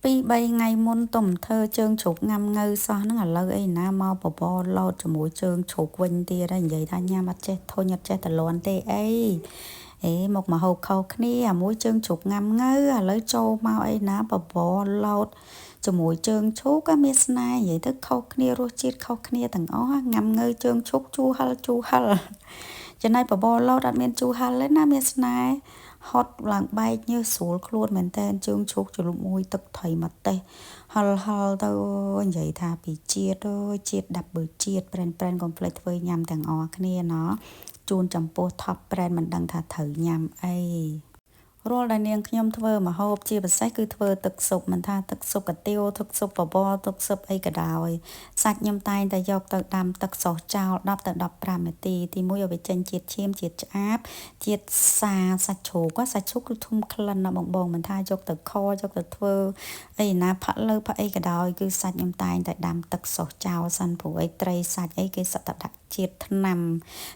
2 3ថ្ងៃមុនទុំធ្វើជើងជ្រូកង៉ាំងៅសោះហ្នឹងឥឡូវអីណាមកបបរលោតជាមួយជើងជ្រូកវិញទៀតហើយនិយាយថាញ៉ាំអត់ចេះធុញអត់ចេះតលន់ទេអីអេមកមកហូបខុសគ្នាអាមួយជើងជ្រូកង៉ាំងៅឥឡូវចូលមកអីណាបបរលោតជាមួយជើងឈូកក៏មានស្នេហ៍និយាយទៅខុសគ្នារសជាតិខុសគ្នាទាំងអស់ង៉ាំងៅជើងឈូកជូរហិលជូរហិលចំណែកបបរលោតអត់មានជូរហិលទេណាមានស្នេហ៍ហត់ឡើងបែកញើសស្រួលខ្លួនមែនតើជើងឈូកជ្រលក់មួយទឹកត្រីម្ទេសហិលហិលទៅនិយាយថាពីជាតិអើយជាតិដាប់បើជាតិប្រែនប្រែនកុំភ្លេចធ្វើញ៉ាំទាំងអស់គ្នាណោះជូនចំពោះ top ប្រែនមិនដឹងថាត្រូវញ៉ាំអីរាល់ដែលនាងខ្ញុំធ្វើម្ហូបជាពិសេសគឺធ្វើទឹកស៊ុបមិនថាទឹកស៊ុបកាទៀវទឹកស៊ុបបបរទឹកស៊ុបអីក៏ដោយសាច់ខ្ញុំតែងតែយកទៅដាំទឹកសោសចោល10ទៅ15នាទីទីមួយឲ្យវាចេញជាតិឈាមជាតិឆ្អាបជាតិសាសាច់ជ្រូកសាច់ជ្រូកគឺធំក្លិនណាបងបងមិនថាយកទៅខយកទៅធ្វើអីណាផាក់លើផាក់អីក៏ដោយគឺសាច់ខ្ញុំតែងតែដាំទឹកសោសចោលសិនព្រោះអីត្រីសាច់អីគេសត្វតែដាក់ជាតិថ្នាំ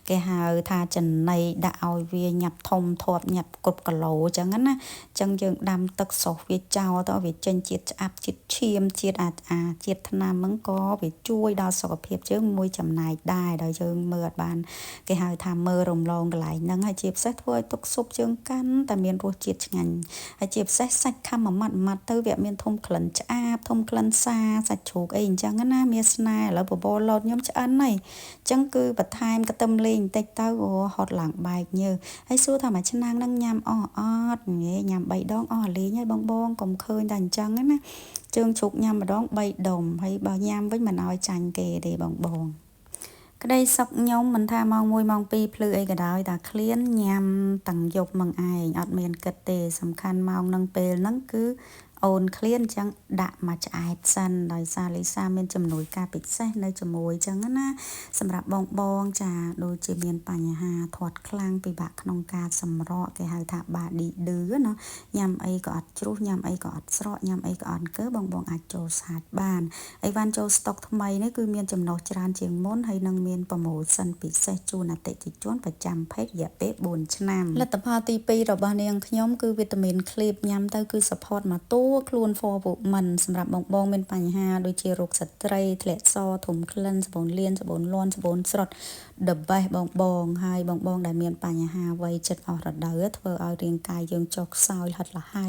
គេហៅថាចំណីដាក់ឲ្យវាញាប់ធំធាត់ញាប់គ្រប់គីឡូអញ្ចឹងណាអញ្ចឹងយើងដាំទឹកសោសវាចោលទៅឲ្យវាចេញជាតិឆ្អាបជាតិឈាមជាតិអាអាជាតិថ្នាំហ្នឹងក៏វាជួយដល់សុខភាពយើងមួយចំណែកដែរដោយយើងមើលអត់បានគេហៅថាមើលរំលងកន្លែងហ្នឹងហើយជាពិសេសធ្វើឲ្យទឹកស៊ុបយើងកាន់តែមានរសជាតិឆ្ងាញ់ហើយជាពិសេសសាច់ខាំមួយម៉ាត់ម៉ាត់ទៅវាមានធំក្លិនឆ្អាបធំក្លិនសាសាច់ជ្រូកអីអញ្ចឹងណាមានស្នេហ៍ឥឡូវបបរលោតខ្ញុំឆ្អិនហើយអញ្ចឹងគឺបន្ថែមកទឹមលេងបន្តិចទៅអូហត់ឡើងបែកញើសហើយសួរថាមួយឆ្នាំងហ្នឹងញ៉ាំអស់អត់ញ៉ាំ3ដងអស់លេងហើយបងបងកុំឃើញតែអញ្ចឹងណាជើងជ្រូកញ៉ាំម្ដង3ដុំហើយបើញ៉ាំវិញមិនឲ្យចាញ់គេទេបងបងក្តីសុខខ្ញុំមិនថាម៉ោង1ម៉ោង2ភ្លឺអីក៏ដោយតែឃ្លានញ៉ាំទាំងយប់មកឯងអត់មានគិតទេសំខាន់ម៉ោងនឹងពេលហ្នឹងគឺអូនឃ្លានអញ្ចឹងដាក់មកឆ្អែតសិនដោយសារលីសាមានជំនួយការពិសេសនៅជាមួយអញ្ចឹងណាសម្រាប់បងបងចាដូចជាមានបញ្ហាធាត់ខ្លាំងពិបាកក្នុងការសម្រកគេហៅថាបាឌីឌឺណាញ៉ាំអីក៏អត់ជ្រុះញ៉ាំអីក៏អត់ស្រកញ៉ាំអីក៏អត់កើបងបងអាចចូលសាច់បានអីវ៉ាន់ចូលស្តុកថ្មីនេះគឺមានចំណុះច្រើនជាងមុនហើយនឹងមាន promotion ពិសេសជូនអតិថិជនប្រចាំ page រយៈពេល4ឆ្នាំលទ្ធផលទី2របស់នាងខ្ញុំគឺវីតាមីនឃ្លីបញ៉ាំទៅគឺ support មកតួខ្លួន for women សម្រាប់បងបងមានបញ្ហាដូចជារោគស្ត្រីធ្លាក់សធំក្លិនសបូនលៀនសបូនលាន់សបូនស្រុត the best បងបងហើយបងបងដែលមានបញ្ហាវ័យចិត្តអស់រដូវធ្វើឲ្យរាងកាយយើងចុះខ្សោយហិតលហៃ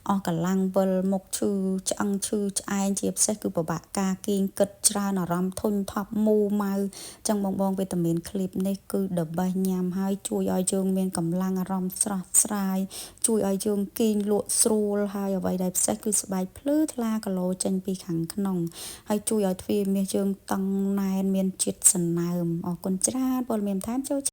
អស់កម្លាំងវិលមុខឈឺឆ្អឹងឈឺឆ្អែងជាពិសេសគឺពិបាកការគេងគិតច្រើនអារម្មណ៍ធុញថប់មូម៉ៅចឹងបងបងវីតាមីនឃ្លីបនេះគឺ the best ញ៉ាំហើយជួយឲ្យយើងមានកម្លាំងអារម្មណ៍ស្រស់ស្រាយជួយឲ្យយើងគេងលក់ស្រួលហើយអ្វីដែលពិសេសគឺស្បែកភ្លឺថ្លាគីឡូចេញពីខាងក្នុងហើយជួយឲ្យទ្វារមាសយើងតឹងណែនមានជាតិសន្សើមអរគុណច្រើនព័ត៌មានបន្ថែមចូល